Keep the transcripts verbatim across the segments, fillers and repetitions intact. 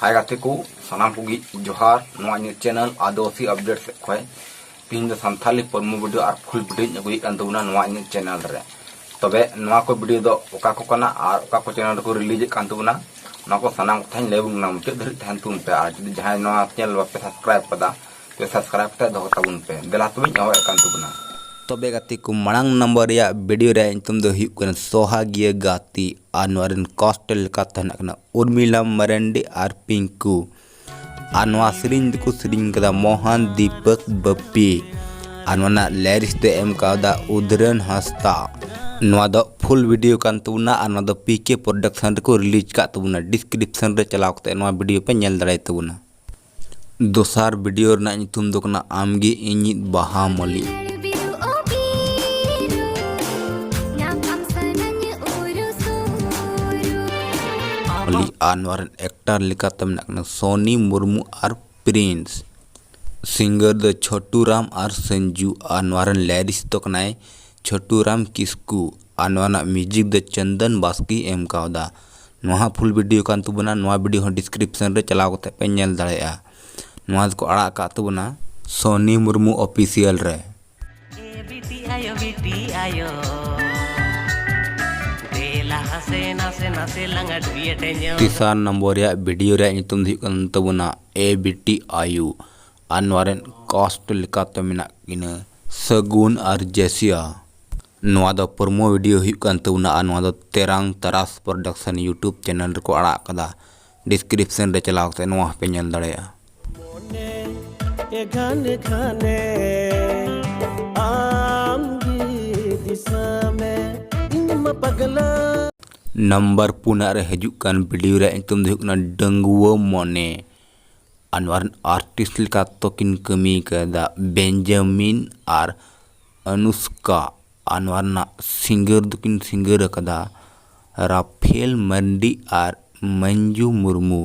ᱦᱟᱭ ᱜᱟᱛᱮ ᱠᱚ, ᱥᱟᱱᱟᱢ ᱠᱚᱜᱮ ᱡᱚᱦᱟᱨ᱾ ᱱᱚᱣᱟ ᱤᱧᱟᱹᱜ ᱪᱮᱱᱮᱞ ᱟᱹᱫᱤᱵᱟᱹᱥᱤ ᱟᱯᱰᱮᱴ ᱥᱮᱫ ᱠᱷᱚᱱ ᱛᱤᱦᱤᱧ ᱫᱚ ᱥᱟᱱᱛᱷᱟᱞᱤ ᱯᱨᱳᱢᱳ ᱵᱷᱤᱰᱤᱭᱳ ᱟᱨ ᱯᱷᱩᱞ ᱵᱷᱤᱰᱤᱭᱳᱧ ᱟᱹᱜᱩᱭᱮᱫ ᱠᱟᱱ ᱛᱟᱵᱚᱱᱟ ᱱᱚᱣᱟ ᱤᱧᱟᱹᱜ ᱪᱮᱱᱮᱞ ᱨᱮ᱾ ᱛᱚᱵᱮ ᱱᱚᱣᱟ ᱠᱚ ᱵᱷᱤᱰᱤᱭᱳ ᱫᱚ ᱚᱠᱟ ᱠᱚ ᱠᱟᱱᱟ ᱟᱨ ᱚᱠᱟ ᱠᱚ ᱪᱮᱱᱮᱞ ᱨᱮᱠᱚ ᱨᱤᱞᱤᱡᱮᱫ ᱠᱟᱱ ᱛᱟᱵᱚᱱᱟ, ᱱᱚᱣᱟ ᱠᱚ ᱥᱟᱱᱟᱢ ᱠᱟᱛᱷᱟᱧ ᱞᱟᱹᱭ ᱟᱵᱚᱱ ᱠᱟᱱᱟ᱾ ᱢᱩᱪᱟᱹᱫ ᱫᱷᱟᱹᱨᱤᱡ ᱛᱟᱦᱮᱱ ᱛᱟᱵᱚᱱ ᱯᱮ᱾ ᱟᱨ ᱡᱩᱫᱤ ᱡᱟᱦᱟᱸᱭ ᱱᱚᱣᱟ ᱪᱮᱱᱮᱞ ᱵᱟᱯᱮ ᱥᱟᱵᱥᱠᱨᱟᱭᱤᱵ ᱠᱟᱫᱟ, ᱛᱚᱵᱮ ᱥᱟᱵᱥᱠᱨᱟᱭᱤᱵ ᱠᱟᱛᱮ ᱫᱚᱦᱚ ᱛᱟᱵᱚᱱ ᱯᱮ᱾ ᱫᱮᱞᱟ ᱛᱚᱵᱮᱧ ᱮᱦᱚᱵᱮᱫ ᱠᱟᱱ ᱛᱟᱵᱚᱱᱟ᱾ ᱛᱚᱵᱮ ᱜᱟᱛᱮ ᱠᱚ, ᱢᱟᱲᱟᱝ ᱱᱟᱢᱵᱟᱨ ᱨᱮᱭᱟᱜ ᱵᱷᱤᱰᱤᱭᱳ ᱨᱮᱭᱟᱜ ᱧᱩᱛᱩᱢ ᱫᱚ ᱦᱩᱭᱩᱜ ᱠᱟᱱᱟ ᱥᱚᱦᱟᱜᱤᱭᱟᱹ ᱜᱟᱛᱮ᱾ ᱟᱨ ᱱᱚᱣᱟ ᱨᱮᱱ ᱠᱟᱥᱴ ᱞᱮᱠᱟᱛᱮ ᱦᱮᱱᱟᱜ ᱠᱤᱱᱟ ᱩᱨᱢᱤᱞᱟ ᱢᱟᱨᱟᱱᱰᱤ ᱟᱨ ᱯᱤᱝᱠᱩ᱾ ᱟᱨ ᱱᱚᱣᱟ ᱥᱮᱨᱮᱧ ᱫᱚᱠᱚ ᱥᱮᱨᱮᱧ ᱠᱟᱫᱟ ᱢᱳᱦᱟᱱ ᱫᱤᱯᱚᱠ ᱵᱟᱯᱤ᱾ ᱟᱨ ᱱᱚᱣᱟ ᱨᱮᱱᱟᱜ ᱞᱮᱨᱤᱠᱥ ᱫᱚ ᱮᱢ ᱠᱟᱣᱫᱟ ᱩᱫᱷᱨᱟᱱ ᱦᱟᱸᱥᱫᱟ᱾ ᱱᱚᱣᱟ ᱫᱚ ᱯᱷᱩᱞ ᱵᱷᱤᱰᱤᱭᱳ ᱠᱟᱱ ᱛᱟᱵᱚᱱᱟ ᱟᱨ ᱱᱚᱣᱟ ᱫᱚ ᱯᱤ ᱠᱮ ᱯᱨᱚᱰᱟᱠᱥᱚᱱ ᱨᱮᱠᱚ ᱨᱤᱞᱤᱡᱽ ᱠᱟᱜ ᱛᱟᱵᱚᱱᱟ᱾ ᱰᱤᱥᱠᱨᱤᱯᱥᱚᱱ ᱨᱮ ᱪᱟᱞᱟᱣ ᱠᱟᱛᱮ ᱱᱚᱣᱟ ᱵᱷᱤᱰᱤᱭᱳ ᱯᱮ ᱧᱮᱞ ᱫᱟᱲᱮᱭᱟ ᱛᱟᱵᱚᱱᱟ᱾ ᱫᱚᱥᱟᱨ ᱵᱷᱤᱰᱤᱭᱳ ᱨᱮᱱᱟᱜ ᱧᱩᱛᱩᱢ ᱫᱚ ᱠᱟᱱᱟ ᱟᱢᱜᱮ ᱤᱧᱤᱡ ᱵᱟᱦᱟ ᱢᱟᱹᱞᱤ᱾ ᱢᱟᱹᱞᱤ ᱟᱨ ᱱᱚᱣᱟ ᱨᱮᱱ ᱮᱠᱴᱟᱨ ᱞᱮᱠᱟᱛᱮ ᱢᱮᱱᱟᱜ ᱠᱤᱱᱟ ᱥᱚᱱᱤ ᱢᱩᱨᱢᱩ ᱟᱨ ᱯᱨᱤᱱᱥ᱾ ᱥᱤᱝᱜᱟᱨ ᱫᱚ ᱪᱷᱳᱴᱩ ᱨᱟᱢ ᱟᱨ ᱥᱟᱱᱡᱩ ᱟᱨ ᱱᱚᱣᱟ ᱨᱮᱱ ᱞᱮᱨᱤᱠᱥ ᱫᱚ ᱠᱟᱱᱟᱭ ᱪᱷᱳᱴᱩ ᱨᱟᱢ ᱠᱤᱥᱠᱩ ᱟᱨ ᱱᱚᱣᱟ ᱨᱮᱱᱟᱜ ᱢᱤᱣᱡᱤᱠ ᱫᱚ ᱪᱚᱱᱫᱚᱱ ᱵᱟᱥᱠᱮ ᱮᱢ ᱠᱟᱣᱫᱟ᱾ ᱱᱚᱣᱟ ᱦᱚᱸ ᱯᱷᱩᱞ ᱵᱷᱤᱰᱤᱭᱳ ᱠᱟᱱ ᱛᱟᱵᱚᱱᱟ᱾ ᱱᱚᱣᱟ ᱵᱷᱤᱰᱤᱭᱳ ᱦᱚᱸ ᱰᱤᱥᱠᱨᱤᱯᱥᱚᱱ ᱨᱮ ᱪᱟᱞᱟᱣ ᱠᱟᱛᱮ ᱯᱮ ᱧᱮᱞ ᱫᱟᱲᱮᱭᱟᱜᱼᱟ᱾ ᱱᱚᱣᱟ ᱫᱚᱠᱚ ᱟᱲᱟᱜ ᱟᱠᱟᱫ ᱛᱟᱵᱚᱱᱟ ᱥᱚᱱᱤ ᱢᱩᱨᱢᱩ ᱚᱯᱷᱤᱥᱤᱭᱟᱞ ᱨᱮ᱾ ᱮ ᱵᱤᱴᱤ ᱟᱭᱳ, ᱵᱤᱴᱤ ᱟᱭᱳ, ᱫᱮᱞᱟ ᱦᱟᱥᱮ ᱱᱟᱥᱮ ᱱᱟᱥᱮ ᱞᱟᱝ ᱟᱹᱰᱩᱭᱮᱴᱮ ᱧᱚᱜ᱾ ᱛᱮᱥᱟᱨ ᱱᱚᱢᱵᱚᱨ ᱨᱮᱭᱟᱜ ᱵᱷᱤᱰᱤᱭᱳ ᱨᱮᱭᱟᱜ ᱧᱩᱛᱩᱢ ᱫᱚ ᱦᱩᱭᱩᱜ ᱠᱟᱱ ᱛᱟᱵᱚᱱᱟ ᱮ ᱵᱤᱴᱤ ᱟᱭᱳ᱾ ᱟᱨ ᱱᱚᱣᱟ ᱨᱮᱱ ᱠᱟᱥᱴ ᱞᱮᱠᱟᱛᱮ ᱢᱮᱱᱟᱜ ᱠᱤᱱᱟᱹ ᱥᱟᱹᱜᱩᱱ ᱟᱨ ᱡᱮᱥᱤᱭᱟ᱾ ᱱᱚᱣᱟ ᱫᱚ ᱯᱨᱳᱢᱳ ᱵᱷᱤᱰᱤᱭᱳ ᱦᱩᱭᱩᱜ ᱠᱟᱱ ᱛᱟᱵᱚᱱᱟ ᱟᱨ ᱱᱚᱣᱟ ᱫᱚ ᱛᱮᱨᱟᱝ ᱛᱟᱨᱟᱥ ᱯᱨᱚᱰᱟᱠᱥᱚᱱ ᱭᱩᱴᱩᱵᱽ ᱪᱮᱱᱮᱞ ᱨᱮᱠᱚ ᱟᱲᱟᱜ ᱟᱠᱟᱫᱟ᱾ ᱰᱤᱥᱠᱨᱤᱯᱥᱚᱱ ᱨᱮ ᱪᱟᱞᱟᱣ ᱠᱟᱛᱮ ᱱᱚᱣᱟ ᱦᱚᱸᱯᱮ ᱧᱮᱞ ᱫᱟᱲᱮᱭᱟᱜᱼᱟ᱾ ᱮ ᱜᱷᱟᱱᱮ ᱜᱷᱟᱱᱮ ᱟᱢ ᱜᱮ ᱫᱤᱥᱟᱹ ᱢᱮ, ᱤᱧ ᱢᱟ ᱯᱟᱜᱽᱞᱟ᱾ ᱱᱟᱢᱵᱟᱨ ᱯᱩᱱᱟᱜ ᱨᱮ ᱦᱤᱡᱩᱜ ᱠᱟᱱ ᱵᱷᱤᱰᱤᱭᱳ ᱨᱮᱭᱟᱜ ᱧᱩᱛᱩᱢ ᱫᱚ ᱦᱩᱭᱩᱜ ᱠᱟᱱᱟ ᱰᱟᱺᱜᱩᱣᱟᱹ ᱢᱚᱱᱮ᱾ ᱟᱨ ᱱᱚᱣᱟ ᱨᱮᱱ ᱟᱨᱴᱤᱥᱴ ᱞᱮᱠᱟ ᱛᱚᱠᱤᱱ ᱠᱟᱹᱢᱤ ᱠᱟᱫᱟ ᱵᱮᱧᱡᱟᱢᱤᱱ ᱟᱨ ᱟᱱᱩᱥᱠᱟ᱾ ᱟᱨ ᱱᱚᱣᱟ ᱨᱮᱱᱟᱜ ᱥᱤᱝᱜᱟᱨ ᱫᱚᱠᱤᱱ ᱥᱤᱝᱜᱟᱨ ᱟᱠᱟᱫᱟ ᱨᱟᱯᱷᱮᱞ ᱢᱟᱱᱰᱤ ᱟᱨ ᱢᱚᱧᱡᱩ ᱢᱩᱨᱢᱩ᱾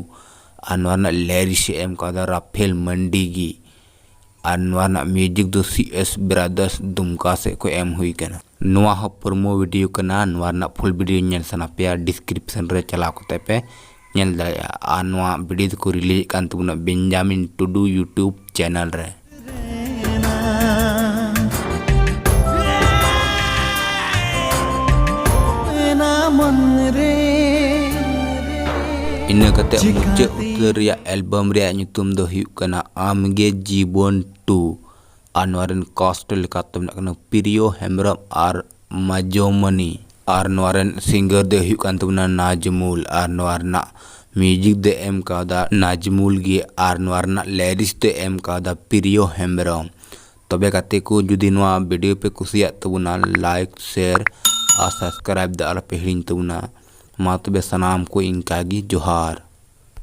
ᱟᱨ ᱱᱚᱣᱟ ᱨᱮᱱᱟᱜ ᱞᱮᱨᱤᱠᱥ ᱮ ᱮᱢ ᱠᱟᱫᱟ ᱨᱟᱯᱷᱮᱞ ᱢᱟᱱᱰᱤ ᱜᱮ᱾ ᱟᱨ ᱱᱚᱣᱟ ᱨᱮᱱᱟᱜ ᱢᱤᱣᱡᱤᱠ ᱫᱚ ᱥᱤ ᱮᱥ ᱵᱨᱟᱫᱟᱨᱥ ᱫᱩᱢᱠᱟ ᱥᱮᱫ ᱠᱷᱚᱱ ᱮᱢ ᱦᱩᱭ ᱠᱟᱱᱟ᱾ ᱱᱚᱣᱟ ᱦᱚᱸ ᱯᱨᱳᱢᱳ ᱵᱷᱤᱰᱤᱭᱳ ᱠᱟᱱᱟ᱾ ᱱᱚᱣᱟ ᱨᱮᱱᱟᱜ ᱯᱷᱩᱞ ᱵᱷᱤᱰᱤᱭᱳ ᱧᱮᱞ ᱥᱟᱱᱟ ᱯᱮᱭᱟ, ᱰᱤᱥᱠᱨᱤᱯᱥᱚᱱ ᱨᱮ ᱪᱟᱞᱟᱣ ᱠᱟᱛᱮ ᱯᱮ ᱧᱮᱞ ᱫᱟᱲᱮᱭᱟᱜᱼᱟ᱾ ᱟᱨ ᱱᱚᱣᱟ ᱵᱷᱤᱰᱤᱭᱳ ᱫᱚᱠᱚ ᱨᱤᱞᱤᱡᱮᱫ ᱠᱟᱱ ᱛᱟᱵᱚᱱᱟ ᱵᱮᱧᱡᱟᱢᱤᱱ ᱴᱩᱰᱩ YouTube ᱪᱮᱱᱮᱞ ᱨᱮ᱾ ᱤᱱᱟᱹ ᱠᱟᱛᱮ ᱢᱩᱪᱟᱹᱫ ᱩᱛᱟᱹᱨ ᱨᱮᱭᱟᱜ ᱮᱞᱵᱟᱢ ᱨᱮᱭᱟᱜ ᱧᱩᱛᱩᱢ ᱫᱚ ᱦᱩᱭᱩᱜ ᱠᱟᱱᱟ ᱟᱢᱜᱮ ᱡᱤᱵᱚᱱ ᱴᱩ᱾ ᱟᱨ ᱱᱚᱣᱟ ᱨᱮᱱ ᱠᱟᱥᱴ ᱞᱮᱠᱟᱛᱮ ᱢᱮᱱᱟᱜ ᱠᱤᱱᱟ ᱯᱨᱤᱭᱚ ᱦᱮᱢᱵᱨᱚᱢ ᱟᱨ ᱢᱟᱡᱚᱢᱚᱱᱤ᱾ ᱟᱨ ᱱᱚᱣᱟ ᱨᱮᱱ ᱥᱤᱝᱜᱟᱨ ᱫᱚᱭ ᱦᱩᱭᱩᱜ ᱠᱟᱱ ᱛᱟᱵᱚᱱᱟ ᱱᱟᱡᱢᱩᱞ᱾ ᱟᱨ ᱱᱚᱣᱟ ᱨᱮᱱᱟᱜ ᱢᱤᱭᱩᱡᱤᱠ ᱫᱚᱭ ᱮᱢ ᱠᱟᱣᱫᱟ ᱱᱟᱡᱢᱩᱞ ᱜᱮ᱾ ᱟᱨ ᱱᱚᱣᱟ ᱨᱮᱱᱟᱜ ᱞᱮᱨᱤᱠᱥ ᱫᱚᱭ ᱮᱢ ᱠᱟᱣᱫᱟ ᱯᱨᱤᱭᱚ ᱦᱮᱢᱵᱨᱚᱢ᱾ ᱛᱚᱵᱮ ᱜᱟᱛᱮ ᱠᱚ, ᱡᱩᱫᱤ ᱱᱚᱣᱟ ᱵᱷᱤᱰᱤᱭᱳ ᱯᱮ ᱠᱩᱥᱤᱭᱟᱜ ᱛᱟᱵᱚᱱᱟ, ᱞᱟᱭᱤᱠ, ᱥᱮᱭᱟᱨ ᱟᱨ ᱥᱟᱵᱥᱠᱨᱟᱭᱤᱵ ᱫᱚ ᱟᱞᱚᱯᱮ ᱦᱤᱲᱤᱧ ᱛᱟᱵᱚᱱᱟ᱾ ᱢᱟ ᱛᱚᱵᱮ ᱥᱟᱱᱟᱢ ᱠᱚ ᱤᱱᱠᱟ ᱜᱮ, ᱡᱚᱦᱟᱨ᱾